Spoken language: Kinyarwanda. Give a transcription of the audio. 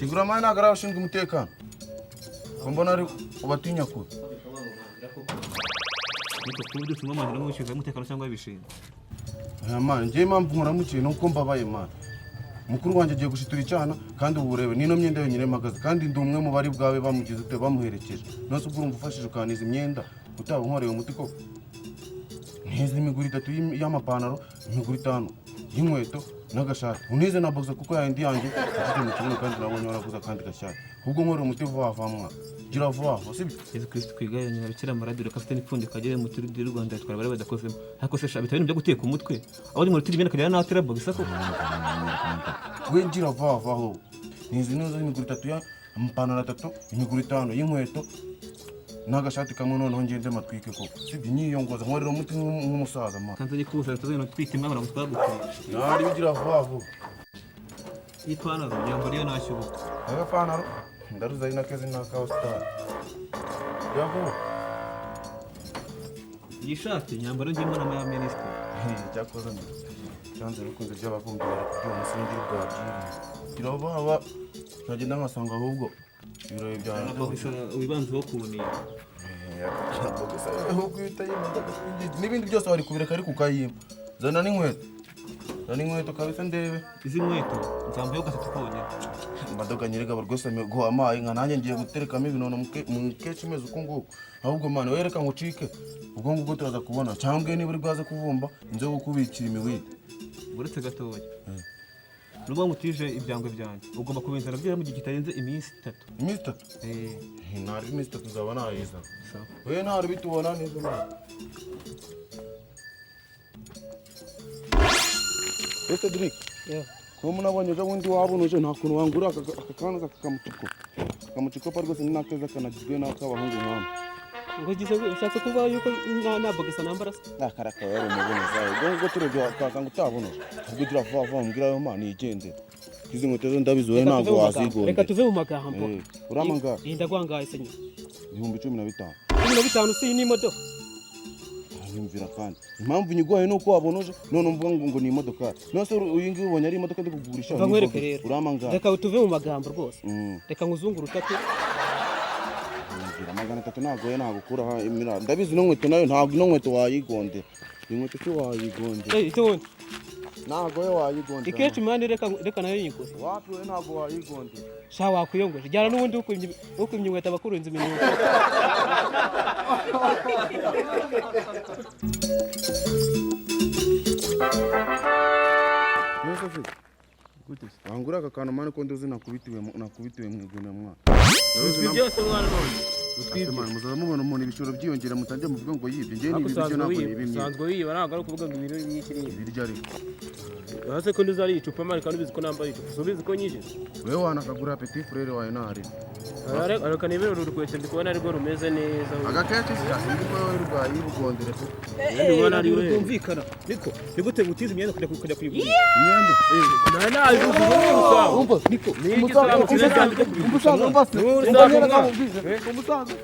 Kingura man, ntabwo ari abashinzwe umutekano, ko mbona ari ubatinya kure. Ariko kuba ubyutse umwamagana nk'ushinzwe umutekano cyangwa wabishinzwe? Oya man, njyewe impamvu nkuramukiye ni uko mbabaye man. Mukuru wanjye agiye gushitura icyana, kandi ubu urebe nino myenda yonyine mpagaze, kandi ndi umwe mu bari bwawe bamugize ute, bamuherekeje. None se ubwo urumva ufashije ukaniza imyenda utaba unkoreye umuti koko? Ntize imiguru itatu y'amapantaro, imiguru 5 y'inkweto n'agashati, unize na boxer, kuko yayindi yanjye ifite mu kibuno, kandi nabonye waraguze akandi gashyashya. Ubwo nkorera umuti vuba vuba mwa, gira vuba vuba, sibyo? Yezu Kristo twigaye nyina Bikira Mariya, dore ko afite n'ipfundiko agere mu turere y'u Rwanda yatwara bari badakozemo. Ariko se sha, bitari ibintu byo guteka umutwe aho ni mu rutiri imyenda akajyana n'aho atera boxer koko? We gira vuba vuba aho. Nizi neza imiguru itatu y'amapantaro atatu, imiguru 5 y'inkweto n'agashati kamwe, noneho ngende matwike koko, sibyo? Nyiyongoza nkorera umuti nk'umusaza ma. Kanze nyikubuza tutazagenda twita imbwa ngo twaguteye. Nari ugira vuba vuba. Iyi pantaro yambara iyo ntashye ubu. Agapantaro ndaruza ari nakeze n'aka star gira vuba. Iyi shati nyambara ngiye mbona ya minisitiri. Cyakoze byanze bikunze by'ababumbyi bari kubyuha umunsi n'undi bwabyiriye. Gira vuba vuba, nkagenda nkasanga ahubwo ibirori byanjye. Wibanzeho kunira. Ahubwo iyo utayima n'ibindi byose wari kubireka, ariko ukayima. Zana n'inkweto, zana n'inkweto kabisa ndebe. Izi nkweto nzambayeho gatatu konyine. Amadoka nyerega rwose guha amayi nka nanjye ngiye guterekamo ibinono mu kenshi imeze uku nguku. Ahubwo mwana we, reka ngucike, ubwo ngubwo turaza kubona, cyangwa niba uri bwaze kuvumba inzu yo kukubikira imiwidi. Uretse gatoya, nubwo ngutije ibyangwe byanjye, ugomba kubinzana byera mu gihe kitarenze iminsi 3. Iminsi 3? Eh. Ntari iminsi 3 nzaba nayizana. Sawa. We ntari bitubona neza mwana. Ese Cedric, kuba munabonye ejo bundi wabonuje, nta kuntu wangura aka kantu kakamuciko kamucikopa rwose? Ni nakeza kanagizwe n'ak'abahungu nkamwe. Ngo gize ushatse kuvuga yuko nta boxer nambara se? Akaraka yari umuboneza, ubwo ngubwo turebye twasanga utabonoje. Ubwo ugira vuba vuba umbwira ayo mana yigendera. Izi nkweto zo ndabizi wowe Reka ntabwo tuve mu magambo. wazigondera. Reka tuve mu magambo. Eh, urama ngahe? Iyi ndagwangaye se nyine? 15,000. 15 si iyi n'imodoka? Nyumvira, kandi impamvu nyiguhaye ni uko wabonoje, none umvuga ngo ni imodoka. None se uyu nguyu ubonye ari imodoka ndi kugurisha? Umva nkwereke rero. Urama ngahe? Reka tuve mu magambo rwose. Reka nkuzungure utatu. Nyumvira, 300 ntabwo we ntabwo ukuraho imiraro. Ndabizi ino nkweto nayo ntabwo ino nkweto wayigondera. Iyi nkweto si wayigondera. Eh, icyo wundi. Ntabwo we wayigondera. Ikenshi mani, reka nayo yigure. Wapi, we ntabwo wayigondera. Sha, wakwiyongoje jyana n'ubundi ukwimye inkweto abakurunze iminuko. Neza se wangura aka kantu man, ko ndozi nakubitiwe mu iguna mwana? Utwi byose mwana none. Ate man, muzaba mubona umuntu ibishoro byiyongera mutangiye muvuga ngo yibye. Njyewe ni Ariko ibiryo usanzwe ntabwo wiba, nibimye. usanzwe wiba, ntabwo ari ukuvuga ngo ibintu n'iki n'iki. Ibiryo ariko. Uretse ko nduzi ari icupa man, kandi ubizi ko nambaye icupa, si ubizi ko nyije? Wewe wanakagura petit frère wawe ntari. Reka nibere uru rukweto, ndi kubona arirwo rumeze neza. Agakenshi sinzi ko wowe urwaye ubugondere ko. Ndi kubona ari we. Byumvikana niko ni gute ngutiza imyenda kujya kuyigura? Imyenda. Nta nabivuze ubu ni urusaku. Umva. Niko. Ni igisambo cyiza. Umusaza, umva se. Ni urusaku mwana. Umusaza. Umusaza.